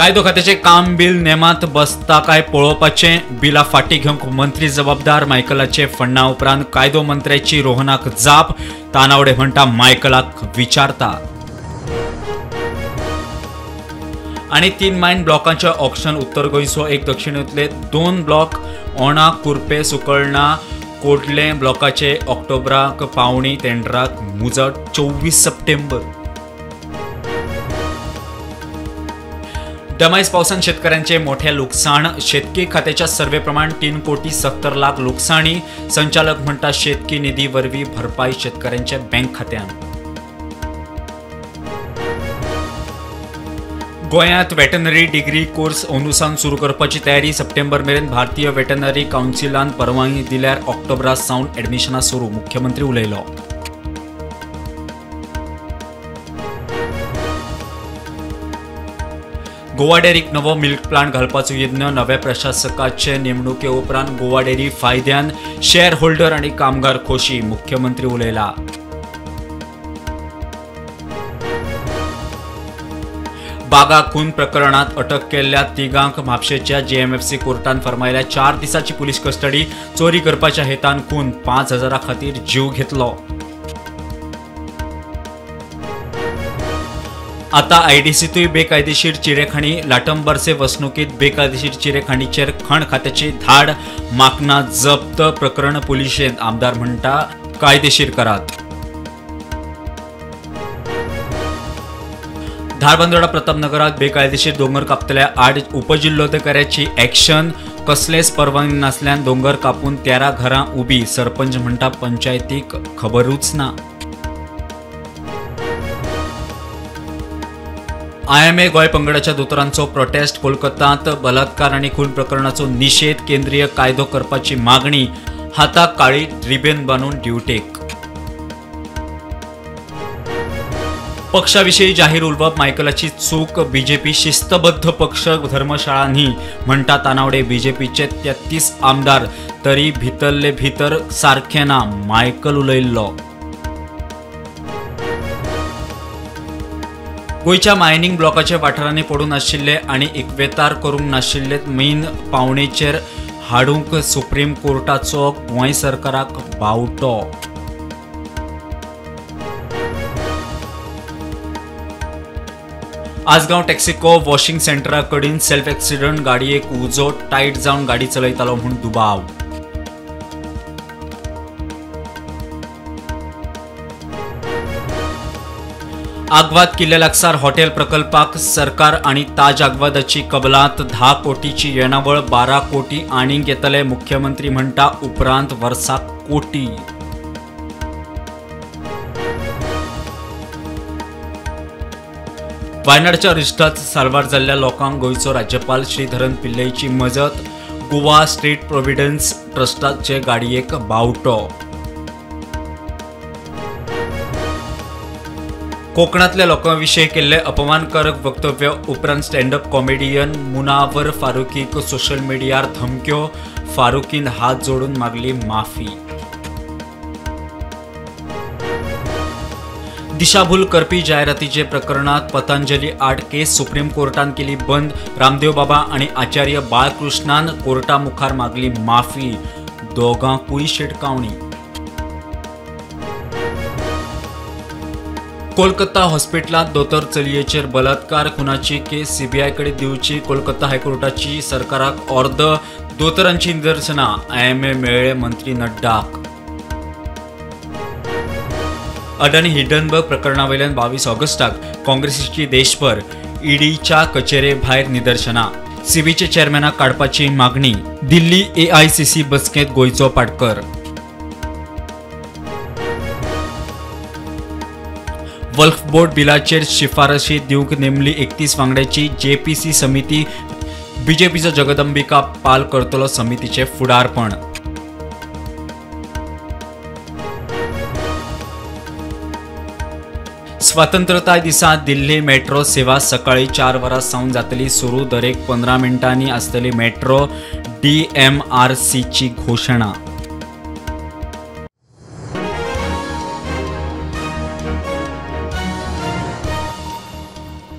कायदो खात्याचे काम बिल नेमात बसता काय पळोवपाचें, बिलां फाटीं घेवंक मंत्री जबाबदार. मायकलाचे फंडा उपरांत कायदो मंत्र्याची रोहनाक जाप. तानावडे म्हणटा मायकलाक विचारता. आनी 3 मायन ब्लॉकांचे ऑक्शन. उत्तर गोंयचो एक, दक्षिणेंतले 2 ब्लॉक ओणा, कुर्पे, सुकळणा, कोडले ब्लॉकाचे ऑक्टोबराक पावणी टेंडराक मुजत 24 सप्टेंबर. दमाईस पावसान शेतकऱ्यांचे मोठे लुकसाण. शेतकी खात्याच्या सर्वेप्रमाण 3 कोटी 70 लाख लुकसाणी. संचालक म्हणटा शेतकी निधी वरवीं भरपाई शेतकऱ्यांच्या बँक खात्यान. गोंयांत वेटनरी डिग्री कोर्स अंदूसान सुरू करपाची तयारी. सप्टेंबर मेरेन भारतीय वेटनरी कावन्सिलान परवानगी दिल्यार ऑक्टोबरा सावन ऍडमिशनां सुरू. मुख्यमंत्री उलयलो. गोवा डेअरीक नवो मिल्क प्लांट घालपाचो यत्न. नव्या प्रशासकाचे नेमणुके उपरांत गोवा डेअरी फायद्यान. शेअर होल्डर आनी कामगार खोशी. मुख्यमंत्री उलयला. बागा खून प्रकरणात अटक केल्ल्या तिगांक म्हापशेच्या जेएमएफसी कोर्टान फर्मायल्या 4 दिसांची पुलीस कस्टडी. चोरी करपाच्या हेतान खून, 5,000 खातीर जीव घेतलो. आता आयडीसीतूय बेकायदेशीर चिरेखाणी. लाटंबरसे वसणुकीत बेकायदेशीर चिरेखाणीचेर खण खात्याची धाड. माकना जप्त, प्रकरण पुलिशेंत. आमदार म्हणटा कायदेशीर करात. धारबांदोडा प्रतापनगरात बेकायदेशीर दोंगर कापतल्या आड उपजिल्होधिकाऱ्याची ॲक्शन. कसलेच परवानगी नासल्यान दोंगर कापून 13 घरां उबी. सरपंच म्हणटा पंचायतीक खबरूच ना. आयएमए गोंय पंगडाच्या दोतोरांचो प्रोटेस्ट. कोलकातांत बलात्कार आनी खून प्रकरणाचो निशेध. केंद्रीय कायदो करपाची मागणी. हाताक काळी रिबीन बांदून ड्युटेक. पक्षाविषयी जाहीर उलोवप मायकलाची चूक. बीजेपी शिस्तबद्ध पक्ष, धर्मशाळा न्ही म्हणटा तानावडे. बीजेपीचे 33 आमदार तरी भितरले भितर सारखे ना, मायकल उलयल्लो. गोंयच्या मायनिंग ब्लॉकाच्या वाठारांनी पडून आशिल्ले आनी इक्वेतार करूंक नाशिल्ले मीन पावणेचेर हाडूंक सुप्रीम कोर्टाचो गोंय सरकाराक बावटो. आजगांव टॅक्सिको वॉशिंग सेंटरा कडेन सेल्फ एक्सिडंट. गाडयेक उजो, टायट जावन गाडी चलयतालो म्हूण दुबाव. आगवाद किल्ल्या लागसार हॉटेल प्रकल्पाक सरकार आनी ताज आगवादाची कबलात. 10 कोटीची येणावळ, 12 कोटी आनीक येतले. मुख्यमंत्री म्हणटा उपरांत वर्साक कोटी. वायनाडच्या रिश्टात साल्वार जाल्ल्या लोकांक गोंयचो राज्यपाल श्रीधरन पिल्लईची मजत. गोवा स्टेट प्रोव्हिडन्स ट्रस्टाचे गाडयेक बावटो. कोकणातल्या लोकांविशीं केल्ले अपमानकारक वक्तव्य उपरांत स्टँडअप कॉमेडियन मुनावर फारुकीक सोशल मिडियार धमक्यो. फारुकीन हात जोडून मागली माफी. दिशाभूल करपी जायरातीचे प्रकरणात पतंजली आड केस सुप्रीम कोर्टान केली बंद. रामदेव बाबा आनी आचार्य बाळकृष्णान कोर्टा मुखार मागली माफी. दोगांकूय शिटकावणी. कोलकाता हॉस्पिटलांत दोतोर चलयेचेर बलात्कार, खुनाची केस सीबीआय कडेन दिवची. कोलकाता हायकोर्टाची सरकाराक ऑर्द. दोतोरांची निदर्शनां. आयएमए मेळ्ळे मंत्री नड्डाक. अडानी हिडनबर्ग प्रकरणावयल्यान 22 ऑगस्टाक काँग्रेसीची देशभर ईडीच्या कचेरे भायर निदर्शनां. सीबीचे चेअरमॅनाक काडपाची मागणी. दिल्ली एआयसीसी बसकेंत गोंयचो पाटकर. वक्फ बोर्ड बिलाचेर शिफारशी दिवंक नेमली 31 वांगड्याची जेपीसी समिती. बीजेपीचो जगदंबिका पाल करतलो समितीचे फुडारपण. स्वतंत्रताय दिसा दिल्ली मेट्रो सेवा सकाळी 4 वरां सावन जातली सुरू. दरेक 15 मिनटांनी आसतली मेट्रो. डीएमआरसीची घोशणा.